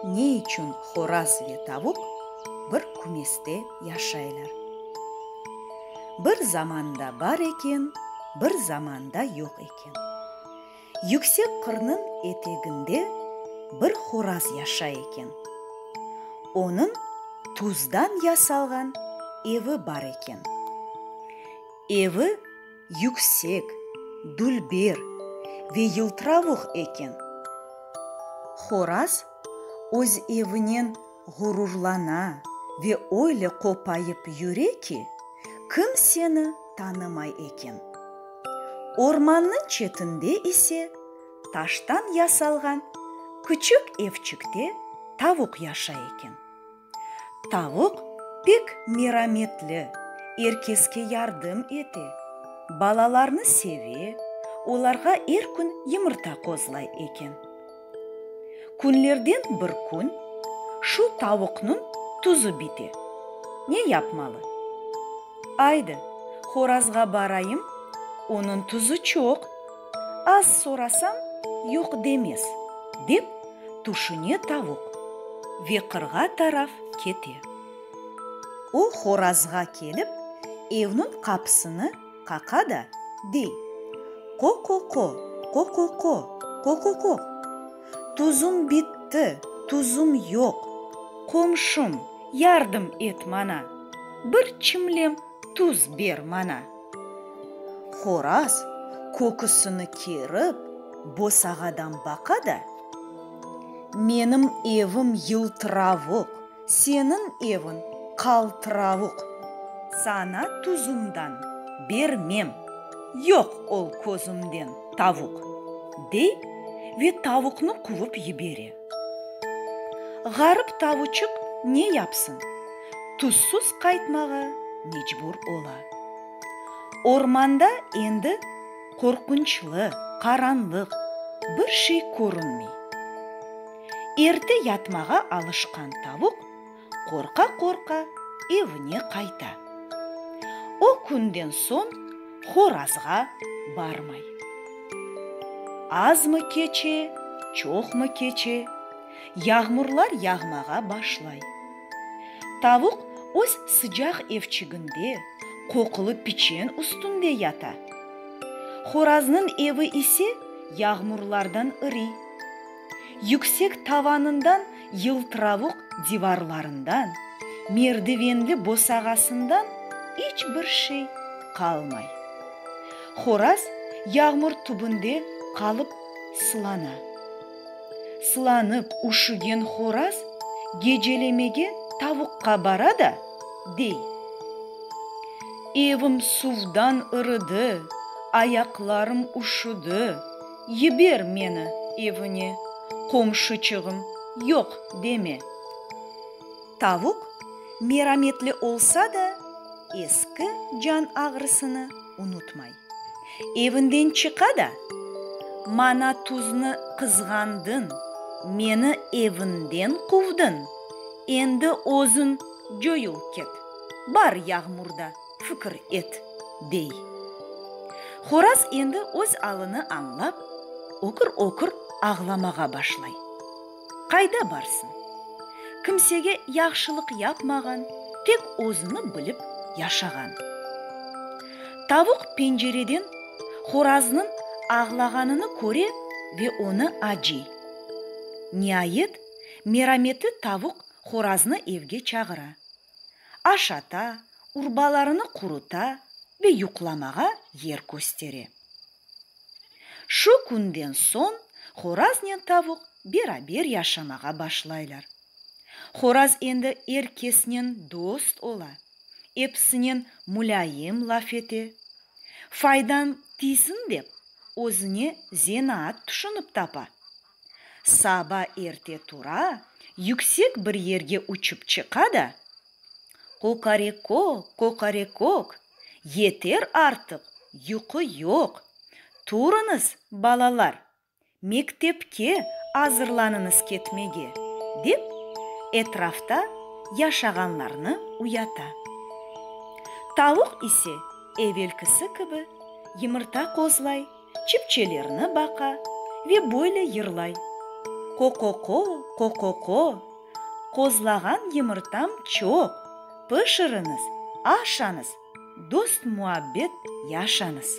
Ne içün horaz ve tavuq bir kümeste yaşaylar? Bir zamanda bar eken, bir zamanda yoq eken. Yüksek qırnıñ eteginde bir horaz yaşay eken. Onıñ tuzdan yasalğan evi bar eken. Evi yüksek, dülber ve yıltıravuq eken. Horaz öz evinen ğururlana ve öyle qopayıp yüre ki, kimseni tanımay eken. Ormannıñ çetinde ise taştan yasalğan küçük evçikte tavuq yaşay eken. Tavuq pek merametli, er keske yardım ete, balalarnı seve, olarğa er kün yımırta qozlay eken. Künlerden bir kün şu tavuqnıñ tuzu bite. Ne yapmalı? Aydı, horazğa barayım, onıñ tuzu çoq, az sorasam, yoq demez, dep tüşüne tavuq ve qırğa taraf kete. O horazğa kelip, evniñ qapısını qaqa da, dey, Qo-qo-qo, qo-qo-qo, qo-qo-qo! Tuzum bitti, tuzum yoq, qomşum, yardım et maña, bir çimlem tuz ber maña. Horaz köküsini kerip, bosağadan baqa da, Menim evim yıltıravuq, seniñ eviñ qaltıravuq, saña tuzumdan bermem, yoq ol közümden, tavuq, dey ve tavuqnı quvıp yibere. Ğarip tavuçıq ne yapsın, tuzsuz qaytmağa mecbur ola. Ormanda endi qorqunçlı qaranlıq, bir şey körünmey. Erte yatmağa alışqan tavuq qorqa-qorqa evine qayta. O künden soñ horazğa barmay. Azmı keçe, çoqmı keçe, yağmurlar yağmağa başlay. Tavuq öz sıcaq evçiginde, qoqulı piçen üstünde yata. Horaznıñ evi ise yağmurlardan iriy. Yüksek tavanından yıltıravuq divarlarından, merdivenli bosağasından iç bir şey qalmay. Horaz yağmur tübünde qalıp sılana. Sılanıp üşügen horaz gecelemege tavuqqa bara da, dey, Evim suvdan ırıdı, ayaqlarım üşüdi, yiber meni evine, qomşuçığım, yoq deme. Tavuq merametli olsa da, eski can ağrısını unutmay. Evinden çıqa da, Maña tuznı qızğandıñ, meni evinden quvdıñ, endi özüñ coyul ket, bar yağmurda fikir et, dey. Horaz endi öz alını añlap, ökür-ökür ağlamağa başlay. Qayda barsın? Kimsege yahşılıq yapmağan, tek özüni bilip yaşağan. Tavuq pencereden horaznıñ ağlağanını köre ve onı acıy. Niayet, merametli tavuq horaznı evge çağıra. Aşata, urbalarını quruta ve yuqlamağa yer köstere. Şu künden soñ horaznen tavuq beraber yaşamağa başlaylar. Horaz endi er kesnen dost ola, episinen mulâyim laf ete. Faydañ tiysin dep, özüne zenaat tüşünip tapa. Saba erte tura, yüksek bir yerge uçıp çıqa da, Kokorekok, kokorekok, yeter artıq, yuqu yoq, turıñız, balalar, mektepke azırlanıñız ketmege, dep, etrafta yaşağanlarnı uyata. Tavuq ise evelkisi kibi yımırta qozlay, çipçelerini baqa ve böyle yırlay. Qoqoqo, qoqoqo, qozlağan yımırtam çoq, pişiriñiz, aşañız, dost-muabbet yaşañız.